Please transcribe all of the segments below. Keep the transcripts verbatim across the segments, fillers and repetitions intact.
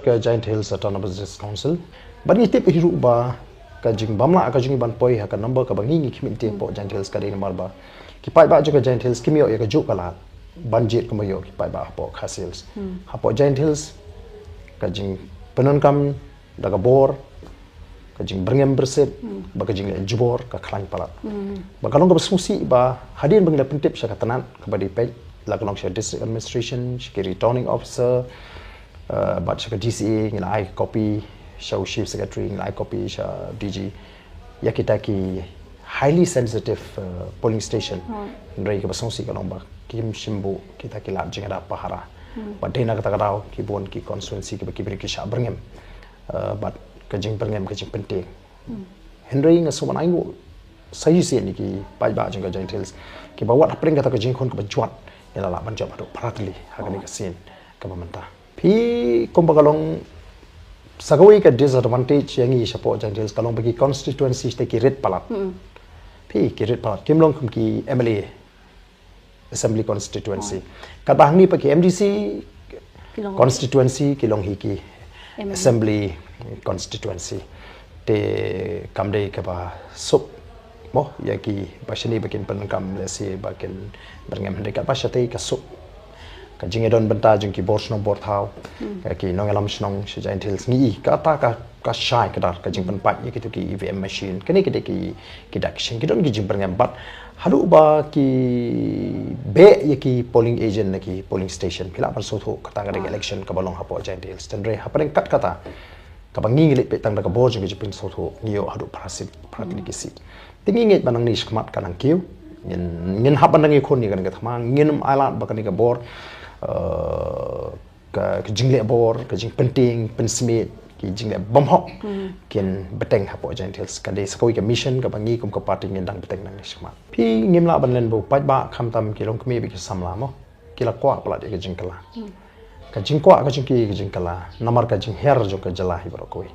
ka Jaintia Hills Autonomous District Council. Bad ngi tip hi ruh ba ka jingbym lah ka jong ngi ban poi ha ka number kaba ngi ngi khmih te hapoh Jaintia Hills ka dei namar ba ki paidbah jong ka Jaintia Hills kim ïoh ïa ka juh ka lad ban jied kumba ïoh ki paidbah hapoh Khasi Hills. Hapoh Jaintia Hills ka jingpyndonkam da ka bor, ka jingbyrngem byrsit, bad ka jingleh jubor ka khlaiñ palat. Bad ka long kaba sngewsih ba hadien ba ngi la pyntip sha ka tnat kaba dei peit, la ka long sha District Administration, sha ki Returning Officer, eh, bad sha ka D C A, ngi la ai copy sha u Chief Secretary, ngi la ai copy sha D G, ïa kita ki highly sensitive, eh, polling station. Hynrei kaba sngewsih ka long ba kim shym buh kita ki lad jingïada pahara. Bad dei na kata ka daw ki bun ki constituency kiba ki briew ki shah byrngem, eh, bad ka jingbyrngem ka jingpyntieng. Hynrei nga sngewbha ban ai nguh sa shisien ïa ki paidbah jong ka Jaintia Hills kiba wat hapdeng kata ka jingkhun kaba jwat, ngi la lah ban jop haduh phra tylli ha kane ka sien kaba mynta. Phi kumba ka long sa kawei ka disadvantage ïa ngi shapoh Jaintia Hills ka long ba ki constituency te ki rit palat. Phi ki rit palat, kim long kum ki M L A assembly constituency. Katba hangne pat ki M D C constituency ki long hi ki assembly constituency. Te kam dei kaba suk mo ïa kiba shane ba kin pyndonkam, lehse ba kin byrngem, hynrei katba shatei ka suk ka jingïadon bynta jong ki bor shnong bor thaw, ïa ki nongïalam shnong sha Jaintia Hills, ngi i kata ka ka shai kdar ka jingpynpait ïa kito ki E V M machine. Kane ki dei ki, ki dak shin ki don ki jingbyrngem bad haduh ba ki beh ïa ki polling agent na ki polling station, phi lah ban sngewthuh kata ka dei ka election kaba long hapoh Jaintia Hills. Hynrei hapdeng kat kata kaba ngi ngi leit peit tang da ka bor jong ka jingpynsngewthuh, ngi ïoh haduh phra sien, phra tylli ki seat. Te ngi ngeit ba nangne shakhmat ka nang kiew, ngin, ngin hap ban nang ïakhun ïa kane ka thma, ngin ym ailad ba kane ka bor, eh, ka, ka jingleh bor, ka jingpyntieng pynsmiej, ki jingleh bymhok kin bteng hapoh Jaintia Hills. Ka dei sa kawei ka mission kaba ngi kum ka party ngin dang bteng nangne shakhmat. Phi ngim lah ban len ba u paidbah, khamtam ki longkmie bad ki samla mo, ki la kwah palat ïa ka jingkylla. Ka jingkwah ka jong ki ka jingkylla namar ka jinghiar jong ka jylla hi baroh kawei.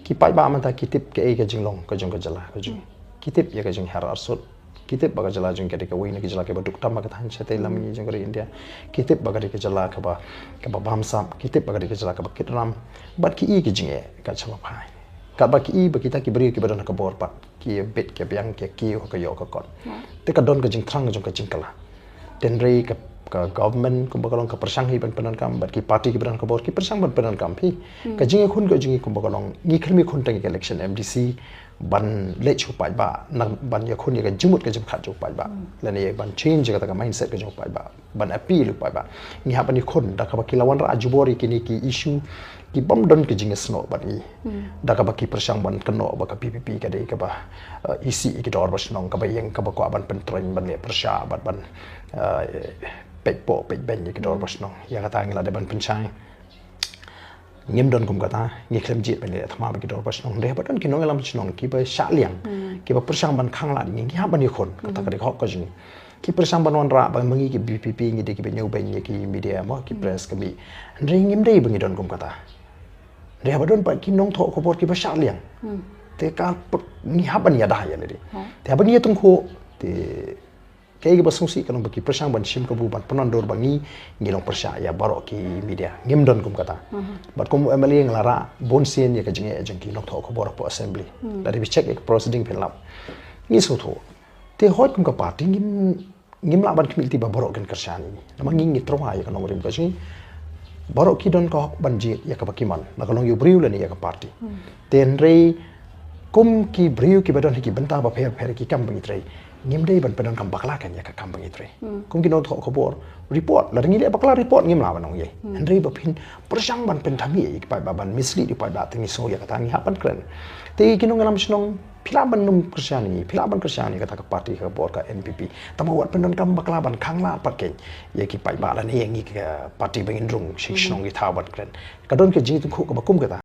Ki paidbah mynta ki tip kaei ka jinglong ka jong ka jylla ka jong, ki tip ïa ka jinghiar arsut. Ki tip ba ka jylla jong ka dei kawei na ki jylla kiba duk tam ha ka thaiñ shatei lam ngi jong ka ri India. Ki tip ba ka dei ka jylla kaba, kaba bamsap. Ki tip ba ka dei ka jylla kaba kit ram. Bad ki i ka jingeh ka shaba phai. Katba ki i ba kita ki briew kiba don ha ka bor pat ki bit ki biang ki kiew ha ka ïoh ka kot. Te ka don ka jingthrang jong ka jingkylla. Hynrei ka, ka government kumba ka long ka pyrshang hi ban pyndonkam, bad ki party kiba don ha ka bor ki pyrshang ban pyndonkam hi. Ka jingïakhun ka jong ngi kumba ka long, ngi khlem ïakhun tang ïa ka election M D C ban leit sha u paidbah, na ban ïakhun ïa ka jingmut ka jingpyrkhat jong u paidbah, lane ban change kata ka mindset ka jong u paidbah, ban appeal u paidbah. Ngi hap ban ïakhun da kaba ki la wanrah jubor ïa kine ki issue kibym don ka jingïasnoh bad ngi. Da kaba ki pyrshang ban kynnoh ba ka V P P ka dei kaba, eh, isih ïa ki dorbar shnong, kaba ïeng, kaba kwah ban pyntrein, ban leh pyrshah bad ban, eh, peit poh peit beiñ ïa ki dorbar shnong. Ïa kata ngi la dei ban pynshai. Ngim don kum kata, ngi khlem jied ban leh thma bad ki dorbar shnong. Hynrei haba don ki nongïalam shnong kiba shah liang, kiba pyrshang ban khanglad ïa ngi, ngi hap ban ïakhun. Kata ka dei ka hok ka jong ngi. Ki pyrshang ban wanrah ba ma ngi ki V P P ngi dei kiba ñiewbeiñ ïa ki media mo, ki press ka mih. Hynrei ngim dei ba ngi don kum kata. Hynrei haba don pat ki nongthoh khubor kiba shah liang, te ka put, ngi hap ban ïada ïa lade. Te haba ngi ïatyngkhuh, te kaei kaba sngewsih ka long ba ki pyrshang ban shim kabu ban pynwandur ba ngi, ngi long pyrshah ïa baroh ki media. Ngim don kum kata. Bad kum u M L A nga la rah bunsien ïa ka jingeh jong ki nongthoh khubor hapoh assembly. Lada phi check ïa ka proceeding phin lap. Ngi sngewthuh. Te hooid kum ka party ngim, ngim lah ban khmih lynti ba baroh kin kyrshan ïa ngi. Namar ngi ngi tyrwa ïa ka nongrim ka jong ngi. Baroh ki don ka hok ban jied ïa kaba ki mon, la ka long ïa u briew lane ïa ka party. Te hynrei kum ki briew kiba don ha ki bynta bapher bapher, ki kam ba ngi trei, ngim dei ban pyndonkam bakla kein ïa ka kam ba ngi trei. Kum ki nongthoh khubor, report, lada ngi leh bakla report ngim lah ban ong ei. Hynrei ba phin pyrshang ban pynthame ïa ki paidbah, ban mislead ïa ki paidbah, te ngi sngew ïa kata ngi hap ban kren. Te ki nongïalam shnong, phi lah ban ym kyrshan ïa ngi, phi lah ban kyrshan ïa kata ka party, ka bor ka N P P. Tangba wat pyndonkam bakla ban khanglad pat kein ïa ki paidbah lane ïa ngi ka party ba ngin rung sha ki shnong ki thaw ban kren. Ka don ka jingïatyngkhuh kaba kum kata.